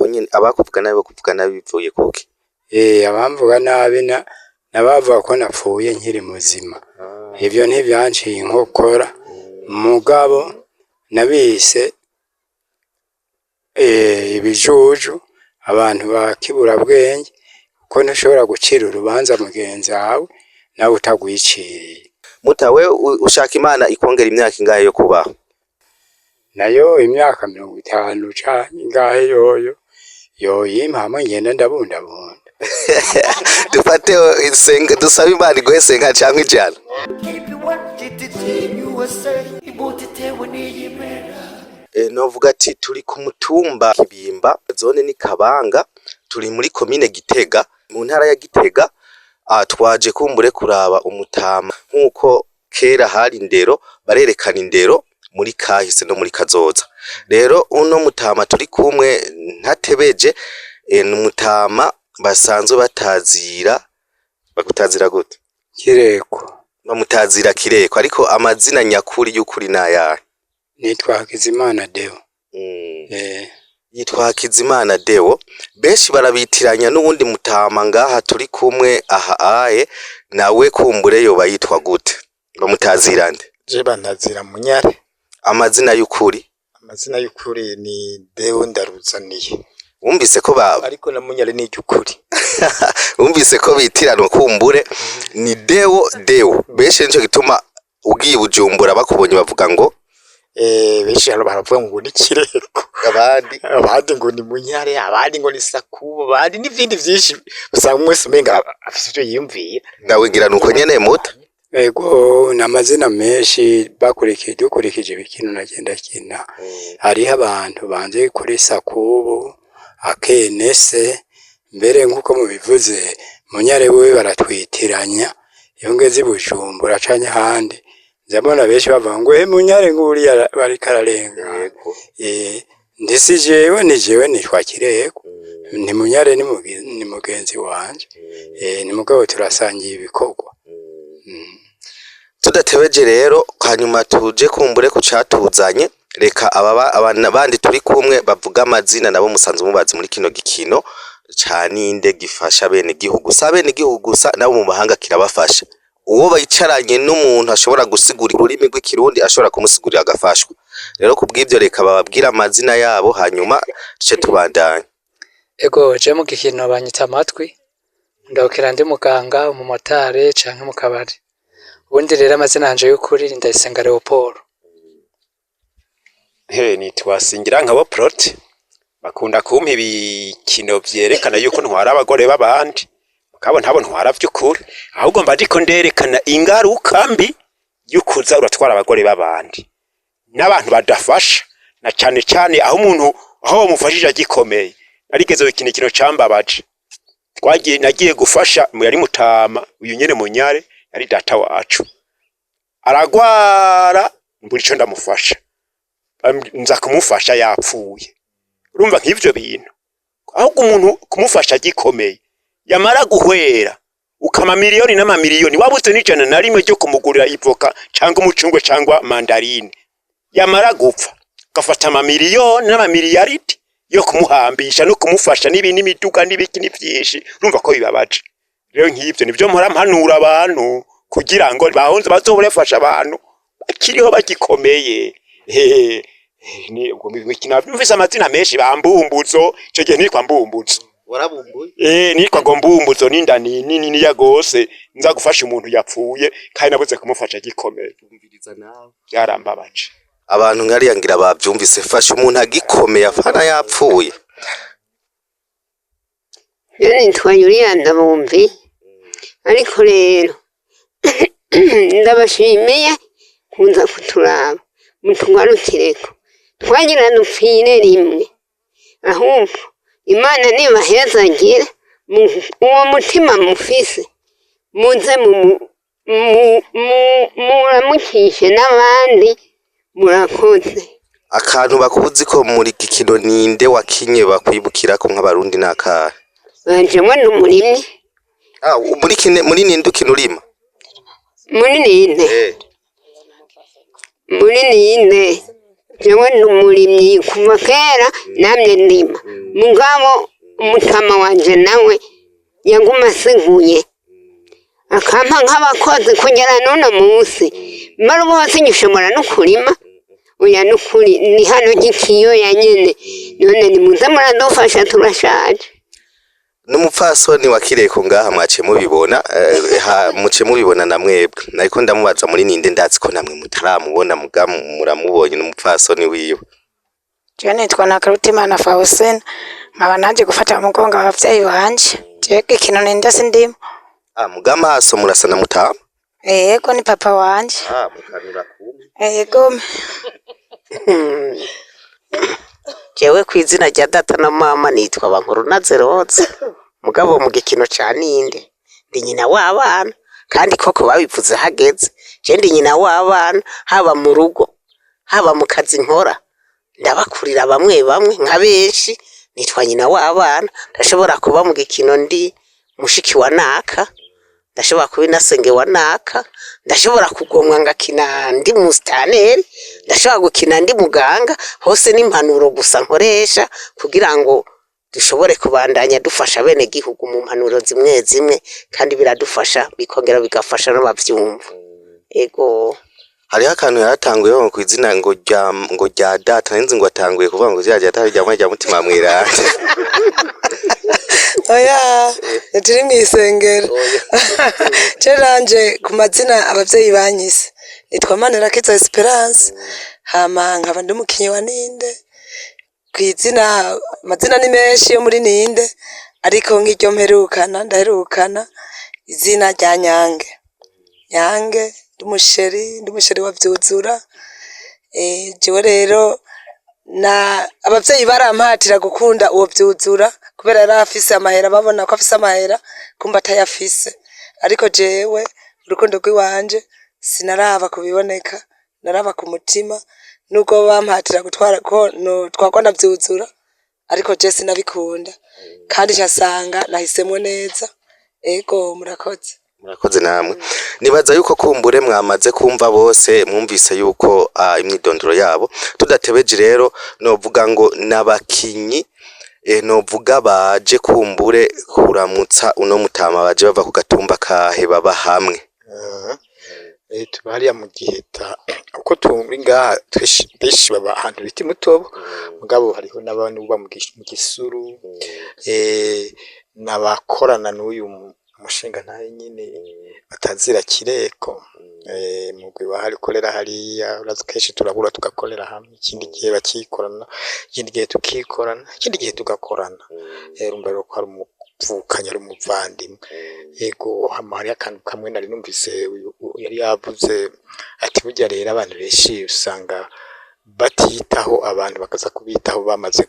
Uko nyene abakuvuga nabi bakuvuga nabi bivuye kuki? Abamvuga nabi nabavuga ko napfuye nkiri muzima. Ivyo ntivyanciye inkokora, mugabo nabise ibijuju, abantu ba kiburabwenge, kuko ntushobora gucira urubanza mugenzi wawe nawe utagwiciriye. Muta we ushaka Imana ikongera imyaka ingahe yo kubaho? Nayo imyaka 50 canke ingahe yoyo yoyimpa hamwe ngenda ndabundabunda. Dufate senga, dusabe Imana iguhe senga canke 100. Novuga ati turi ku mutumba Kibimba, zone ni Kabanga, turi muri komine Gitega, mu ntara ya Gitega. Twaje kumbure kuraba umutama nk'uko kera hari indero, barerekana indero muri kahise no muri kazoza. Rero uno mutama turi kumwe ntatebeje, ni umutama basanzwe batazira. Bagutazira gute? Kireko. Bamutazira Kireko, ariko amazina nyakuri y'ukuri nayahe? Nitwa Hakizimana Deo. Yitwa Hakizimana Deo. Benshi barabitiranya n'uwundi mutama ngaha turi kumwe aha aye, nawe kumbure yoba yitwa gute? Bamutazira nde? Je bantazira Munyare. Amazina y'ukuri? Amazina y'ukuri ni Deo Ndaruzaniye. Wumvise ko ba Ariko na Munyare ni iry'ukuri. Wumvise ko bitiranwa, kumbure ni Deo Deo. Benshi nico gituma ugiye Bujumbura bakubonye bavuga ngo Benshi hano baravuga ngo ni Kireko. Abandi Abandi ngo ni Munyare, abandi ngo ni Sakubu, abandi n'ibindi vyinshi, usanga umwe wese umenga afise ivyo yiyumvira. Nawe ngira nuko nyene muta. Ego, ni amazina menshi bakurikije, dukurikije ibikino nagenda kina. Hariho abantu banze kuri Sakubu, Akenese, mbere nk'uko mubivuze Munyare wewe baratwitiranya. Iyo ngeze i Bujumbura canke ahandi, nza mbona benshi bavuga ngo he Munyare nguriya bariko ararengana. Ndisi jewe, ni jewe nitwa Kireko, ni Munyare ni mugenzi wanje. Ni mugabo turasangiye ibikorwa. Tudatebeje rero, hanyuma tuje kumbure ku catuzanye, reka ababa abana bandi turi kumwe bavuga amazina nabo musanzwe mubazi muri kino gikino ca ninde gifasha bene gihugu, sa bene gihugu gusa, nabo mu mahanga kirabafasha. Uwo bicaranye n'umuntu ashobora gusigura ururimi rw'ikirundi, ashobora kumusigurira agafashwa. Rero kubw'ivyo reka bababwire amazina yabo, hanyuma tuce tubandanya. Ego, je mu gikino banyita Amatwi, ndahukira ndi muganga, umumotari canke mu kabari. Ubundi rero amazina yanje y'ukuri ni Ndayisenga Leopold. He nitwa Singirankabo Prote. Bakunda kumpa ibikino vyerekana yuko ntwara abagore b'abandi, mugabo ntabo ntwara vy'ukuri, ahubwo mba ndiko nderekana ingaruka mbi y'ukuza uratwara abagore b'abandi n'abantu badafasha, na cane cane aho umuntu aho wamufashije agikomeye. Narigeze gukina ikintu cambabaje, twagiye nagiye gufasha yari mutama uyu nyene Munyare, yari data wacu, aragwara mbura ico ndamufasha, nza kumufasha yapfuye. Urumva nk'ivyo bintu, ahubwo umuntu kumufasha agikomeye, yamara guhwera ukama miliyoni n'amamiliyoni, wabuze n'ijana na rimwe ryo kumugurira ivoka cyangwa umucungwe cyangwa mandarine, yamara gupfa ugafata amamiliyoni n'amamiliyaridi yo kumuhambisha no kumufasha n'ibi n'imiduga n'ibiki n'ivyinshi, urumva ko bibabaje. Rero nk'ivyo nivyo mpora mpanura abantu kugira ngo bahonze bazohore bafasha abantu bakiriho bagikomeye. Ni ubwo numvise amazina menshi, ba Mbumbuzo, ico gihe nitwa Mbumbuzo. Warabumbuye? Nitwa ngo Mbumbuzo, n'inda ni nini ya gose, nza gufasha umuntu yapfuye kandi nabuze kumufasha agikomeye. Umviriza nawe. Byarambabaje. Abantu nkariya ngira bavyumvise, fasha umuntu agikomeye apana yapfuye. Rero nitwa Yuliya Ndabumvi, ariko rero ndabashimiye kuza kuturaba mutugarukireko, twagira dupfire rimwe, ahubwo Imana nibahezagire uwo mutima mufise, muze muramukishe n'abandi. Murakoze. Akantu bakuzi ko muri gikino ninde wakinye bakwibukirako nk'abarundi nakahe? Jewe ndi umurimyi. Ah, muri kine muri ninde ukina urima? Muri ninde? Muri ninde? Jewe ndi umurimyi kuva kera, namye ndima. Mugabo umutama wanje nawe yaguma asiguye, akampa nk'abakozi kugera n'uno munsi. Mara ubu hose ngishobora no kurima. Oya, nukuri ni hano nk'ikiyoya nyene. None nimuze muradufasha, turashaje. N'umupfasoni wa Kireko ngaha, mwaciye mubibona, muciye mubibona na mwebwe. Nariko ndamubaza muri ninde, ndazi ko namwe mutaramubona, muga muramubonye, n'umupfasoni wiwe. Jewe nitwa Nakarutimana Faustin, nkaba naje gufata mu mugongo abavyeyi banje. Jewe ikintu ninde sindimo. Ah, muga amaso murasa na mutama. Yego, ni papa wanje. Ah, mukanura kumwe. Yego. Jewe ku izina rya data na mama nitwa Bankuru na Zeroza, mugabo mu gikino ca ninde ndi nyina w'abana. Kandi koko babivuze hageze, je ndi nyina w'abana, haba mu rugo, haba mu kazi nkora, ndabakurira bamwe bamwe nka benshi. Nitwa nyina w'abana. Ndashobora kuba mu gikino ndi mushiki wa naka, ndashobora kuba inasenge wa naka, ndashobora kugomwa ngakina ndi musitaneri, ndashobora gukina ndi muganga. Hose n'impanuro gusa nkoresha kugira ngo dushobore kubandanya dufasha bene gihugu mu mpanuro zimwe zimwe, kandi biradufasha, bikongera bigafasha n'abavyumva. Ego. Hariho akantu yaratanguye ngo ku izina ngo rya data, ninzi ngo atanguye kuvuga ngo rya data rya rya mutima mweranda. Oya, ntituri mw'isengero. Je ranje ku mazina abavyeyi banyise nitwa Manirakiza Esperance, hama nkaba ndi umukinyi wa ninde. Kw'izina, amazina ni menshi yo muri ninde, ariko nk'iryo mperukana, ndaherukana izina rya Nyange. Nyange, ndi umusheri, ndi umusheri wa Vyuzura. Jewe rero na abavyeyi barampatira gukunda uwo Vyuzura kubera yari afise amahera, babona ko afise amahera, kumbe atayafise. Ariko jewe urukundo rw'iwanje sinaraba kubiboneka, naraba ku mutima. Nubwo bampatira gutwara ko notwarwa na Vyuzura, ariko je sinabikunda, kandi ncasanga nahisemwo neza. Ego, murakoze. Murakoze namwe. Nibaza yuko kumbure mwamaze kumva bose, mwumvise yuko imyidondoro yabo. Tudatebeje rero, novuga ngo nabakinyi, novuga baje kumbure kuramutsa uno mutama, baje bava ku gatumba kahe, baba hamwe? Tuba hariya mu Giheta. Uko turi ngaha benshi baba ahantu bita Imutobo, mugabo hariho n'abantu baba mu Gisuru, n'abakorana n'uyu mushingantahe nyene batazira Kireko, mugwi wahari ukorera hariya. Urazi kenshi turahura tugakorera hamwe, ikindi gihe bakikorana, ikindi gihe tukikorana, ikindi gihe tugakorana. Urumva rero ko ari umuvukanyi, ari umuvandimwe. Yego, hama hariho akantu kamwe nari numvise yari yavuze ati burya rero abantu benshi usanga batiyitaho, abantu bakaza kubitaho bamaze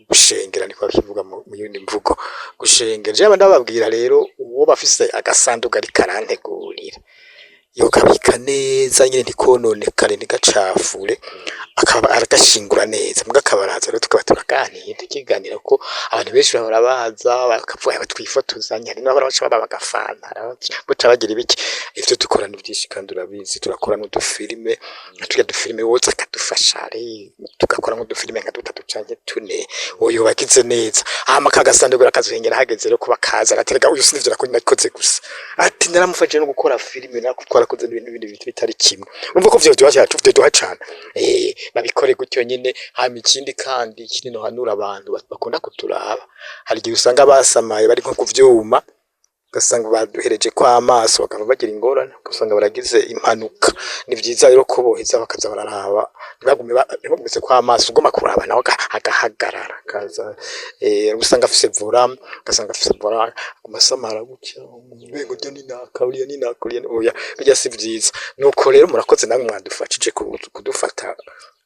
gushengera, niko bakivuga mu yindi mvugo, gushengera. Jewe ndababwira rero, uwo bafise agasanduku ariko arantegurira, yokabika neza nyene, ntikononekare, ntigacafure, akaba aragashingura neza. Muga akabaraza rero tukaba turaganira, tukiganira, ko abantu benshi bahora baza bakavuga twifotozanya, hari n'abahora baca baba bagafanta baca bagira ibiki. Ivyo dukora ni vyinshi kandi urabizi, turakora n'udufilime nka turya dufilime, woza akadufasha tugakora nk'udufilime nka dutatu canke tune, uwo yoba agize neza. Hama kagasanduku akazohengera hageze rero kuba kaza araterega uyu sinivyo nakoze gusa, ati naramufashije no gukora filime, twarakoze n'ibintu bindi bintu bitari kimwe. Urumva ko vyo vyoduha cane, babikore gutyo nyene. Hama ikindi kandi, ikindi nohanura abantu bakunda kuturaba, hari igihe usanga basamaye bari nko ku vyuma, ugasanga baduhereje ko amaso, bakaba bagira ingorane, ugasanga baragize impanuka. Ni vyiza rero ko boheza bakaza bararaba, ntibagumize ko amaso, ugomba kuraba nawe agahagarara akaza. Usanga afise volant, ugasanga afise volant aguma asamara gutya, umengo urya ni naka, uriya ni naka, uriya ni oya, birya si vyiza. Nuko rero murakoze namwe mwadufashije kudufata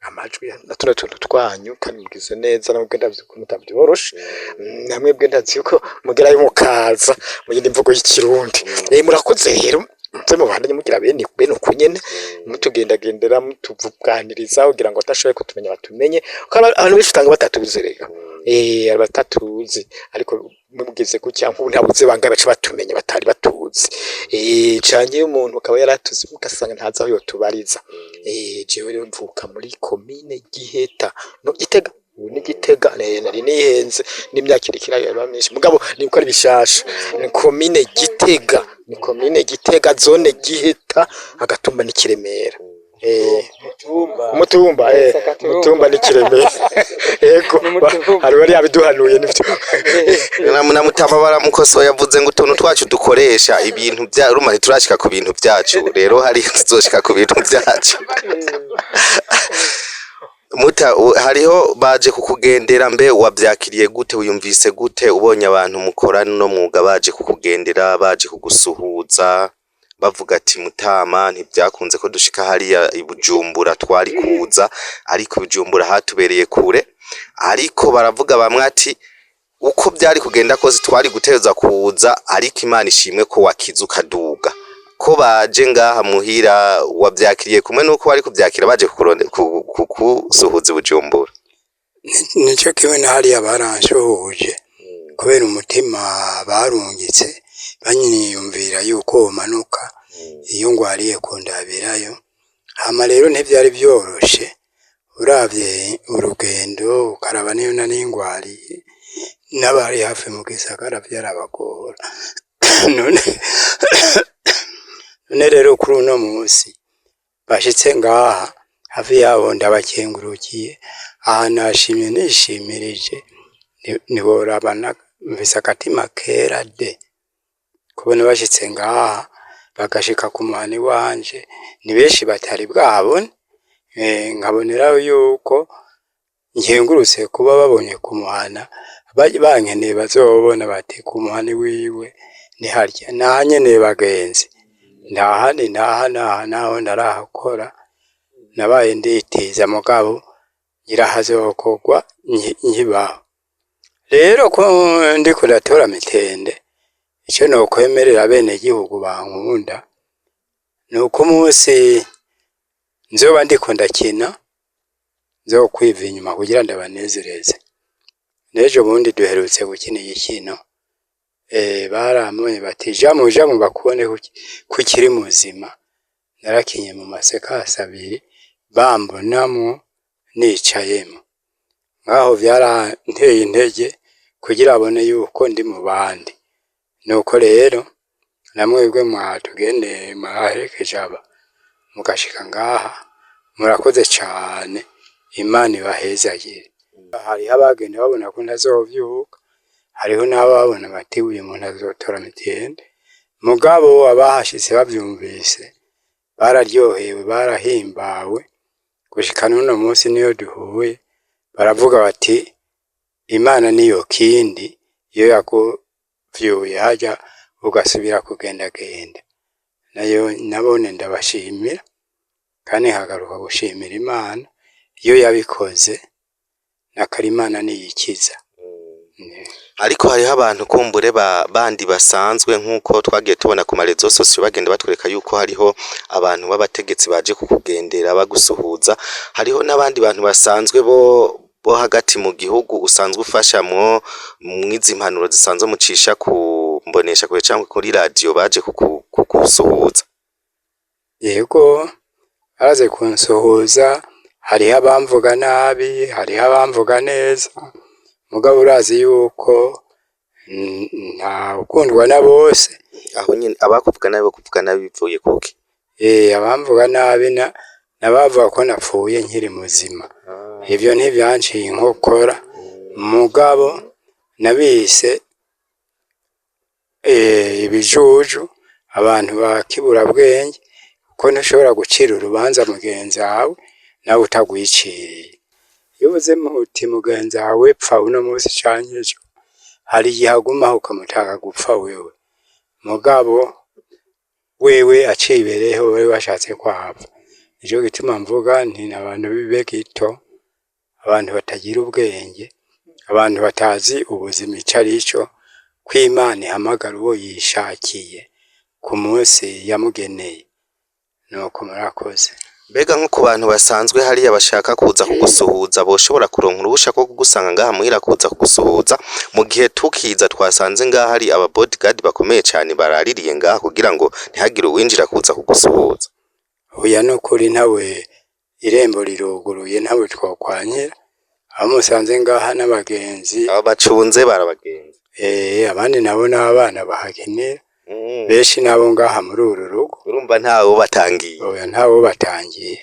amajwi na tuno tuntu twanyu, kandi mugize neza. Namwe ndazi ko mutavyoroshe, namwe bwe ndazi ko mugerayo mukaza mu yindi mvugo y'ikirundi. Murakoze rero, muze mubandanye mugira bene bene uku nyene, mutugendagendera, mutuvuganiriza kugira ngo abatashoboye kutumenya batumenye, kuko abantu benshi usanga batatuzi rega, abatatuzi. Ariko mugeze gutya, nk'ubu ntabuze bangahe baca batumenya batari batuzi. ntituzi, canke umuntu akaba yaratuzi ugasanga ntazi aho yotubariza. Jewe rero mvuka muri komine Giheta, no Gitega, ubu ni Gitega, nari nihenze n'imyaka iriko iraba myinshi, mugabo niko ari bishasha. Ni komine Gitega, ni komine Gitega, zone Giheta, agatumba ni Kiremera. Umutumba, umutumba ni Kiremera. Yego, hari bari yabiduhanuye nivyo. Na mutama baramukosoye, yavuze ngo utuntu twacu dukoresha ibintu bya ruma, ntiturashika ku bintu byacu. Rero hari tuzoshika ku bintu byacu. Muta hariho baje kukugendera, mbe wavyakiriye gute? Wiyumvise gute ubonye abantu mukorana no mwuga baje kukugendera, baje kugusuhuza, bavuga ati mutama ntibyakunze ko dushika hariya i Bujumbura, twari kuza ariko Bujumbura hatubereye kure, ariko baravuga bamwe ati uko byari kugenda kose twari guteza kuza, ariko Imana ishimwe ko wakize ukaduga, ko baje ngaha muhira, wavyakiriye kumwe nuko bari kuvyakira baje kukusuhuza i Bujumbura? Nicyo kimwe na hariya baranshuhuje kubera umutima barungitse, banyiyumvira yuko womanuka iyo ngwariye kundabirayo. Hama rero ntivyari vyoroshe, uravye urugendo ukaraba niyo nari ngwariye, n'abari hafi mu gisagara vyarabagora. None rero kuri uno musi bashitse ngaha hafi yabo, ndabakengurukiye. Aha nashimye nishimirije, ntiworaba, mfise agatima kera de kubona bashitse ngaha, bagashika ku muhana iwanje. Ni benshi batari bwabone, nkaboneraho yuko nkengurutse kuba babonye ku muhana. Bankeneye bazobona bati ku muhana iwiwe ni harya nahanyeneye bagenzi, ntahandi ntaha naha naho ntarahakora. Nabaye nditiza, mugabo ngira hazokorwa nkibaho. Rero ko ndiko ndatora mitende, ico nokwemerera abenegihugu bankunda nuko umunsi nzoba ndiko ndakina nzokwiva inyuma kugira ndabanezereze. N'ejo bundi duherutse gukina igikino, barambonye bati jamu jamu bakubone ko ukiri muzima. Narakinye mu masekasi abiri bambonamwo nicayemwo, nkaho vyaranteye intege kugira babone yuko ndi mu bandi. Nuko rero namwebwe mwatugendeye, mwaherekeje aba mugashika ngaha, murakoze cane, Imana ibahezagire. Hariho abagenda babona ko ntazovyuka, hariho n'ababona bati uyu muntu azotora mitende, mugabo abahashitse bavyumvise bararyohewe, barahimbawe. Gushika n'uno munsi niyo duhuye baravuga bati Imana niyo kindi iyo yakuvyuye harya ugasubira kugendagenda. Nayo nabone ndabashimira, kandi nkagaruka gushimira Imana iyo yabikoze, nakare Imana niyikiza. Ariko hariho abantu kumbure bandi basanzwe, nk'uko twagiye tubona ku marezo sosiyo bagenda batwereka yuko hariho abantu b'abategetsi baje kukugendera bagusuhuza, hariho n'abandi bantu basanzwe bo hagati mu gihugu usanzwe ufasha mwo mwizi mpanuro zisanzwe mucisha ku mbonesha kure canke kuri radio baje kugusuhuza. Yego, baraze kunsuhuza. Hariho abamvuga nabi, hariho abamvuga neza, mugabo urazi yuko nta ukundwa na bose. Aho nyene abakuvuga nabi bakuvuga nabi bivuye kuki? Abamvuga nabi nabavuga ko napfuye nkiri muzima. Ivyo ntivyanciye inkokora, mugabo nabise ibijuju, abantu ba kiburabwenge, kuko ntushobora gucira urubanza mugenzi wawe nawe utagwiciriye. Iyo uvuze uti mugenzi wawe pfa uno munsi canke ejo, hari igihe agumaho ukamutaka gupfa wewe, mugabo wewe acibereyeho wewe washatse ko ahava. Nico gituma mvuga nti abantu bibe gito, abantu batagira ubwenge, abantu batazi ubuzima ico arico, ko Imana ihamagara uwo yishakiye ku munsi yamugeneye. Nuko murakoze. Mbega nko ku bantu basanzwe hariya bashaka kuza kugusuhuza, boshobora kuronka uruhusha rwo kugusanga ngaha muhira kuza kugusuhuza, mu gihe tukiza twasanze ngaha hari aba bodyguard bakomeye cane baraririye ngaha kugira ngo ntihagire uwinjira kuza kugusuhuza? Oya, nukuri ntawe, irembo riruguruye, ntawe twokwanyira aho musanze ngaha n'abagenzi. Aba bacunze barabagenzi. Abandi nabo n'abana bahakenera benshi nabo ngaha muri uru rugo. Urumva ntawe batangiye. Oya, ntawo batangiye.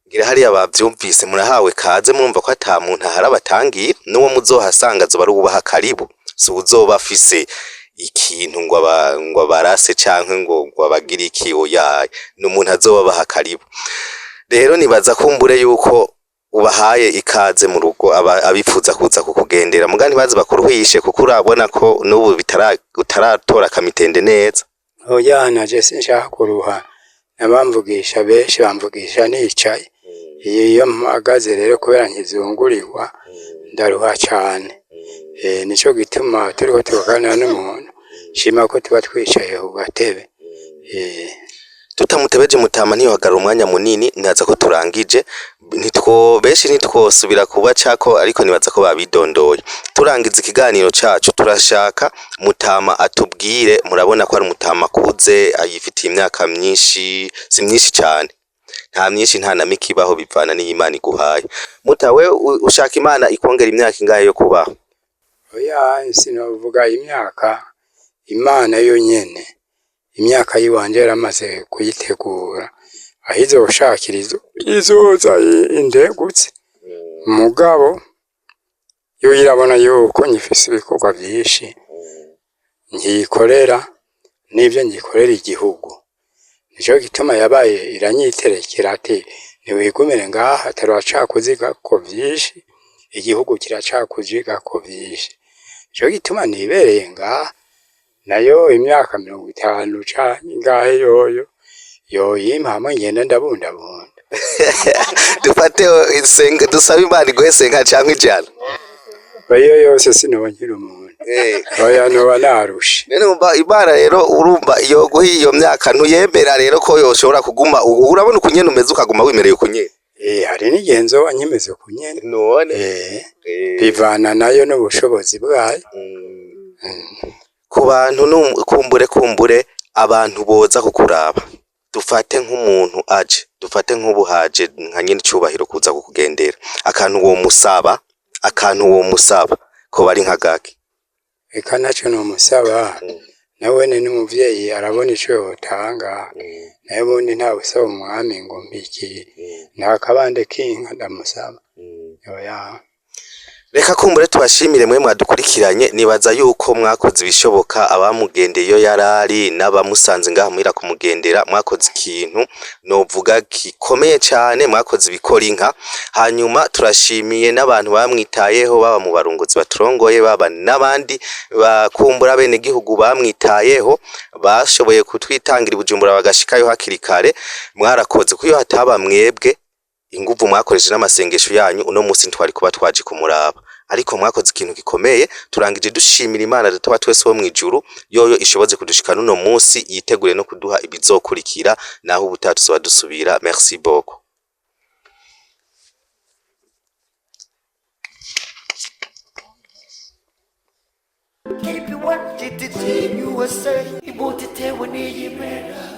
Ngira hariya bavyumvise, murahawe kaze. Murumva ko ata muntu ahari abatangira, n'uwo muzohasanga azoba ari uwubaha karibu, si uwuzoba afise ikintu ngo aba ngo abarase canke ngo abagire iki. Oya, ni umuntu azoba abaha karibu. Rero nibaza kumbure yuko ubahaye ikaze mu rugo abifuza kuza kukugendera, muga ntibaze bakuruhishe, kuko urabona ko n'ubu bitara utaratora akamitende neza. Oya, naje sinshaka kuruha, n'abamvugisha benshi bamvugisha nicaye. Iyo mpagaze rero kubera nkizungurirwa ndaruha cane. Nico gituma turiko turaganira n'umuntu shima ko tuba twicaye ku gatebe. Tutamutebeje mutama ntiyohagarara umwanya munini. Nibaza ko turangije, nitwo benshi ntitwosubira kuba cako, ariko nibaza ko babidondoye. Turangiza ikiganiro cacu, turashaka mutama atubwire. Murabona ko ari umutama akuze, ayifitiye imyaka myinshi, si myinshi cane, nta myinshi nta na mike ibaho, bivana n'Imana iguhaye. Mutawe ushaka Imana ikongera imyaka ingahe yo kubaho? Oya, sinovuga imyaka, Imana yonyene imyaka yiwanje yaramaze kuyitegura, aho izoshakira izoza indegutse. Mugabo yo irabona yuko nyifise ibikorwa vyinshi nkiyikorera n'ivyo ngikorera igihugu, nico gituma yabaye iranyiterekera ati: "Ntiwigumire ngaha, turacakuzigako vyinshi, igihugu kiracakuzigako vyinshi." Nico gituma nibereye ngaha. Nayo imyaka 50 canke ingahe yoyo yoyimpa hamwe ngenda ndabundabunda. Dufate senga, dusabe Imana iguhe senga canke 100. Iyo yose sinoba nkiri umuntu. Oya, noba narushe. None umva, Imana rero urumva iyo guha iyo myaka ntuyemera rero ko yoshobora kuguma urabona ukunyene umeze, ukaguma wimereye ukunyene? Hari n'igihe nzoba nkimeze uku nyene. None Bivana nayo n'ubushobozi bwayo. Ku bantu kumbure abantu boza kukuraba, dufate nk'umuntu aje, dufate nk'ubu haje nka nyene icubahiro kuza kukugendera, akantu wo musaba ko bari nka gake? Eka ntaco nomusaba, nawene n'umuvyeyi arabona ico yotanga. Nayo ubundi ntawe usaba umwami ngo mpiki, nta kabande k'inka ndamusaba, oya. Reka kumbure tubashimire mwe mwadukurikiranye. Nibaza yuko mwakoze ibishoboka, abamugendeye iyo yarari n'abamusanze ngaha muhira kumugendera, mwakoze ikintu novuga gikomeye cane, mwakoze ibikora inka. Hanyuma turashimiye n'abantu bamwitayeho, baba mu barongozi baturongoye, baba n'abandi bakumbura bene gihugu bamwitayeho, bashoboye kutwitangira i Bujumbura bagashikayo hakiri kare. Mwarakoze, kuko iyo hataba mwebwe, inguvu mwakoresheje n'amasengesho yanyu, uno munsi ntitwari kuba twaje kumuraba. Ariko mwakoze ikintu gikomeye. Turangije dushimira Imana Data wa twese wo mw'ijuru, yoyo ishoboze kudushikana uno munsi, yitegure no kuduha ibizokurikira. Naho ubutaha tuzoba dusubira. Merci beaucoup. KP1 GTG USA ibuta itewe n'iyimera.